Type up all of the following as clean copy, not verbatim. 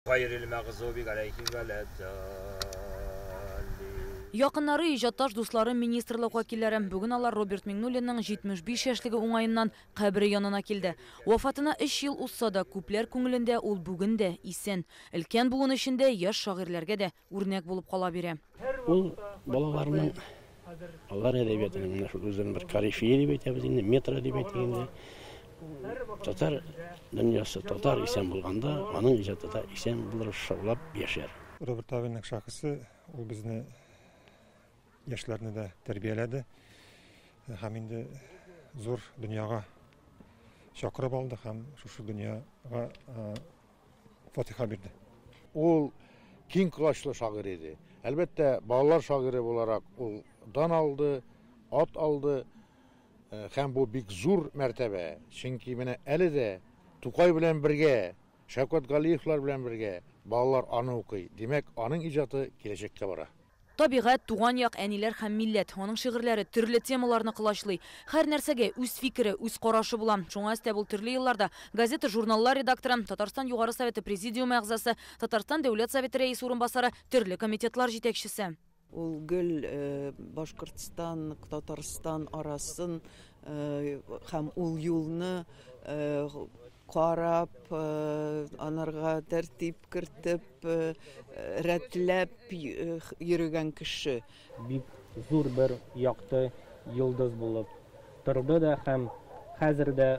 Гайрил мәгъзуби галәйһим вәләд-даллин. Якыннары, иҗатташ дуслары, министрлык вәкилләре. Бүген алар Роберт Миңнуллинның 75 яшьлеге уңаеннан кабере янына килде. Вафатына өч ел узса да, күпләр күңелендә ул бүген дә исән. Өлкән буын өчен дә, яшь шагыйрьләргә дә үрнәк булып кала бирә. Ул балаларның, алар әдәбиятының менә шул үзенең бер корифее дип әйтәбез инде, метры дип әйтик инде. Татар дөньясы, татар исән булганда, аның иҗаты да исән булыр, шаулап яшәр. Роберт абыйның шәхесе, ул безне яшьләрне дә тәрбияләде һәм инде зур дөньяга чакырып алды һәм шушы дөньяга фатиха бирде. Ул киң колачлы шагыйрь иде. Әлбәттә, балалар шагыйре буларак ул дан алды, ат алды. Һәм бу бик зур мәртәбә, чөнки менә әле дә Тукай белән бергә, Шәүкәт Галиевлар белән бергә балалар аны укый. Димәк, аның иҗаты киләчәккә бара. Табигать, туган як, әниләр һәм милләт. Аның шигырьләре төрле темаларны колачлый. Һәр нәрсәгә үз фикере, үз карашы була. Шуңа өстәп ул төрле елларда газета-журналлар редакторы, Татарстан Югары Советы Президиумы әгъзасы, Татарстан Дәүләт Советы Рәисе урынбасары, төрле комитетлар җитәкчесе. Ул гел Башкортстан, Татарстан арасын һәм ул юлны карап, анарга тәртип кертеп, рәтләп йөрегән кеше. Бик зур бер якты йолдыз булып торды да һәм хәзер дә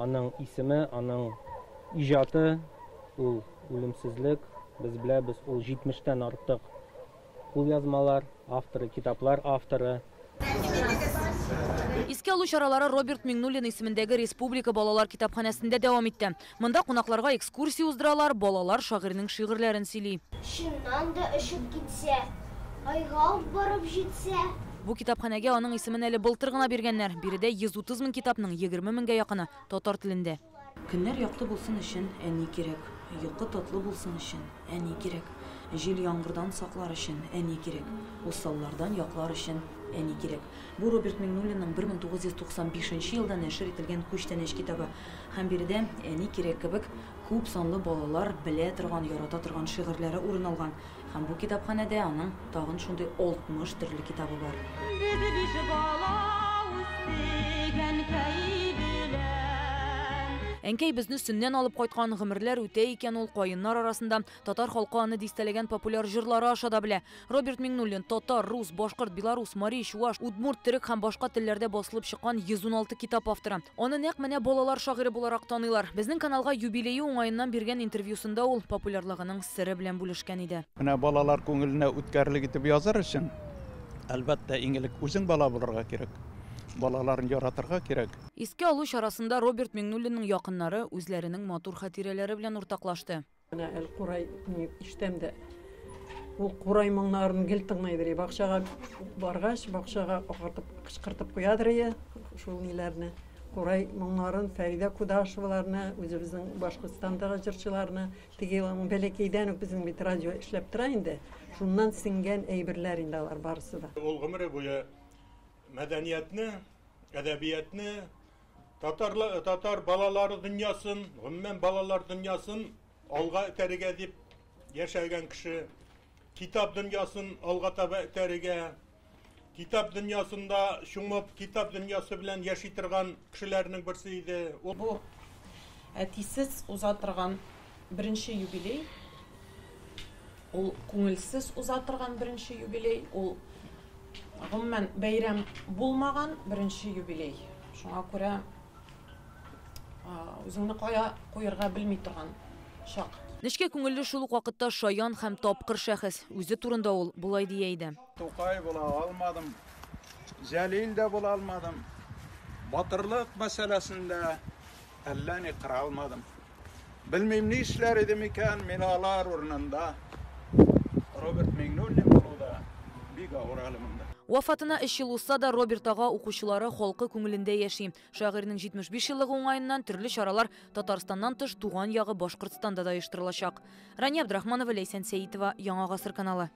аның исеме, аның иҗаты, ул үлемсезлек, без беләбез, ул җитмештән артык кулъязмалар авторы, китаплар авторы. Искә алу чаралары Роберт Миңнуллин исемендәге Республика балалар китапханәсендә дәвам итте. Монда кунакларга экскурсия уздыралар, балалар шагыйрьнең шигырьләрен сөйли. Чыннан да очып китсә, Айга ук барып җитсә? Бу китапханәгә аның исемен әле былтыр гына биргәннәр. Биредә 130 мең китапның 20 меңгә якыны татар телендә. Көннәр якты булсын өчен әни кирәк, Йокы татлы булсын өчен әни кирәк, Җил-яңгырдан саклар өчен әни кирәк, Усаллардан яклар өчен әни кирәк. Бу Роберт Миңнуллинның 1995 елда нәшер ителгән Күчтәнәч китабы. Һәм биредә Әни кирәк кебек күп санлы балалар белә торган, ярата торган шигырьләре урын алган. Һәм бу китапханәдә аның тагын шундый 60 төрле китабы бар. Без биш бала үстек әнкәй белән. Әнкәй безне Сөннән алып кайткан, гомерләр үтә икән ул каеннар арасында. Татар халкы аны дистәләгән популяр җырлары аша да белә. Роберт Миңнуллин татар, рус, башкорт, белорус, мари, чуаш, удмурт, төрек һәм башка телләрдә басылып чыккан 116 китап авторы. Аны нәкъ менә балалар шагыйре буларак таныйлар. Безнең каналга юбилее уңаеннан биргән интервьюсында ул популярлыгының сере белән бүлешкән иде. Менә балалар күңеленә үткәрлек итеп язар өчен, әлбәттә, иң элек үзең бала булырга кирәк. Балаларын яратырга кирәк. Искә алу чарасында Роберт Миңнуллинның якыннары үзләренең матур хатирәләре белән уртаклашты. Менә әле курай ишетәм дә, ул курай моңнарын гел тыңлыйдыр. Бакчага баргач, бакчага акыртып, кычкыртып куядыр ие шул ниләрне. Курай моңнарын, Фәридә Кудашеваларны, үзебезнең Башкортстандагы җырчыларны, теге елның бәләкәйдән үк безнең бит радио эшләп тора инде. Шуннан сеңгән әйберләр инде алар барысы да. Ул гомере буе мәдәниятне, әдәбиятны, татар, татар балалары дөньясын, гомумән балалар дөньясын алга этәрергә дип яшәгән кеше, китап дөньясын алга таба этәрергә, китап дөньясында чумып, китап дөньясы белән яши торган кешеләрнең берсе иде. Ул Бу әтисез уза торган беренче юбилей, ул күңелсез уза торган беренче юбилей, ул гомумән бәйрәм булмаган беренче юбилей. Шуңа күрә үзеңне кая куярга белми торган чак. Нечкә күңелле шул ук вакытта шаян һәм тапкыр шәхес. Үзе турында ул болай дия иде. Тукай була алмадым, Җәлил дә була алмадым. Батырлык мәсьәләсендә әллә ни кыра алмадым. Белмим, ни эшләр идем икән мин алар урынында. Роберт Миңнуллин булу да бик авыр әле монда. Вафатына өч ел узса да, Роберт ага укучылары, халкы күңелендә яши. Шагыйрьнең 75 еллыгы уңаеннан төрле чаралар Татарстаннан тыш туган ягы Башкортстанда да оештырылачак. Рания Абдрахманова, Ләйсән Сәитова, Яңа Гасыр каналы.